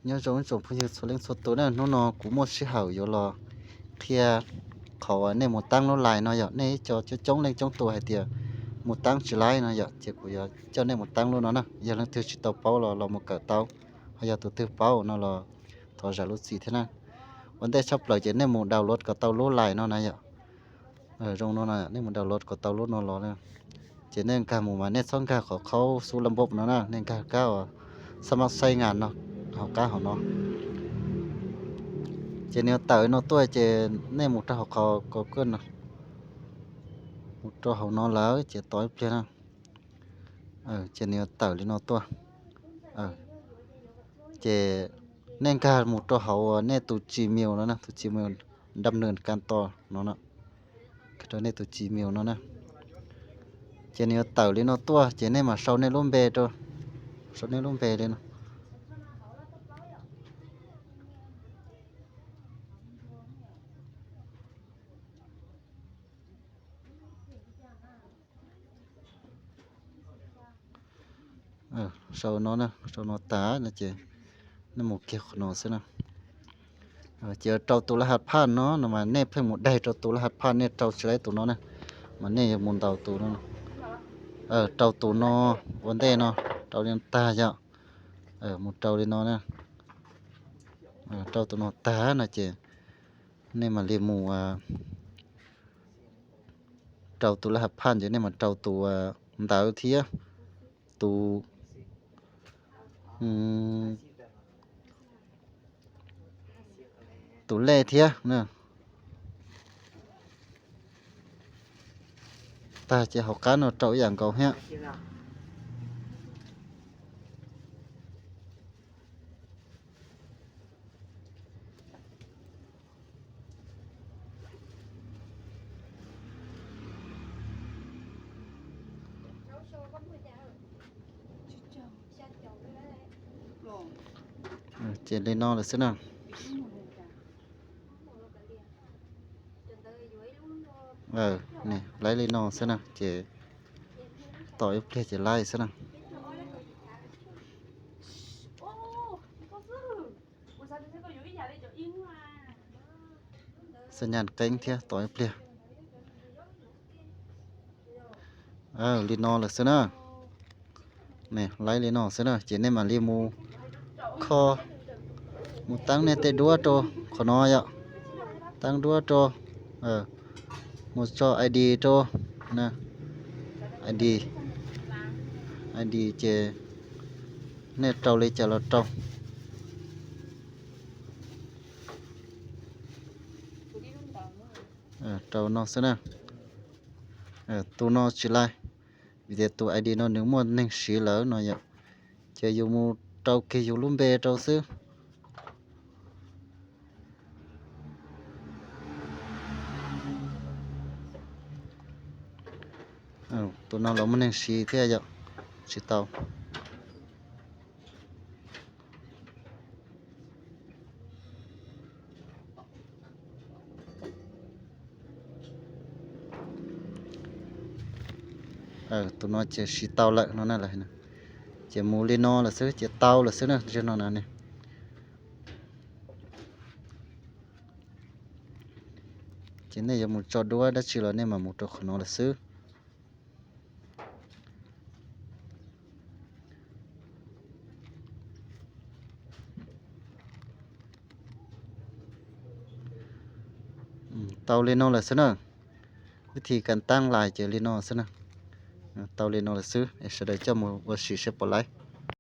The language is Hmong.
Nyob zoo ib tsoom phooj ywg txhua leej txhua tus na, hnub no kuv muaj sij hawm yuav los qhia qhov uas nej mus taab lub lais no yom. Nej ib co coob coob leej coob tus hais tias mus taab tsis laib no yom, ces kuv yuav coj nej mus taab lub no na. Yog leej twg tsis tau paub los los mus kawm tau, ho yog tus twg paub no los thov zam lub txim thiab na. Ua ntej tshaj plaws ces nej mus download kom tau lub lais no na yom. Zoo no na, nej mus download kom tau lub no los na. Ces nej nkag mus mas nej txhob nkag qhov khaub xub laj npauj no na, nej nkag kab uas xab mab xaib ngas no, hauv qab hauv no. Ces nws yuav tawm li no tuaj ces nej mus rau hauv qhov Google no, mus rau hauv no lawm ces tos ib pliag na. Ces nws yuav tawm li no tuaj. Ces nej nkag mus rau hauv uas nej tus Gmail no na, tus Gmail đâm nền cam to no na, rau nej tus Gmail no na. Ces nws yuav tawm li no tuaj ces nej mam sau nej lub npe rau, sau nej lub npe li no. Sau no na, sau no tas no ces nej mus kiag qhov no xwb na. Ces rau tus laj has phaj no no mas nej pheej mus daig rau tus laj has phaj, nej rau tsis laib tus no na, mas nej yuav mus ntaus tus no. Rau tus no ua ntej no, rau li no tag yom. Mus rau li no na, rau tus no tag no ces nej mam li mus rau tus laj has phaj ces nej mam rau tus ntawv thiab tus, tus lej thiab na. Tag ces hauv qab no rau ib yam nkaus thiab. Ces li no lawm xwb na. Laib li no xwb na, ces tos ib pliag ces laib xwb na. Xab nyas qeeb thiab, tos ib pliag. Li no lawm xwb na. Laib li no xwb na, ces nej mam li mus kho, mus taab nej tej duab rau qhov no yom. Taab duab rau, mus tso ID rau, ID, ID ces nej rau li cas los rau. Rau no xwb na. Tus no tsis laib, vim tias tus ID no nws muaj neeg siv lawm no yom. Ces yus mus rau kiag yus lub npe rau xwb. Tus no los muaj neeg siv thiab yom, tsis tau. Tus no ces siv tau lawm no na. Ces mus li no lawm xwb ces tau lawm xwb na, no na. Ces nej yuav mus tso duab dab tsi los nej mam mus rau qhov no lawm xwb. Tau li no lawm xwb na. Vib thib kas taab lais ces li no xwb na. Tau li no lawm xwb es sawv daws coj mus ua sim seb puas laib.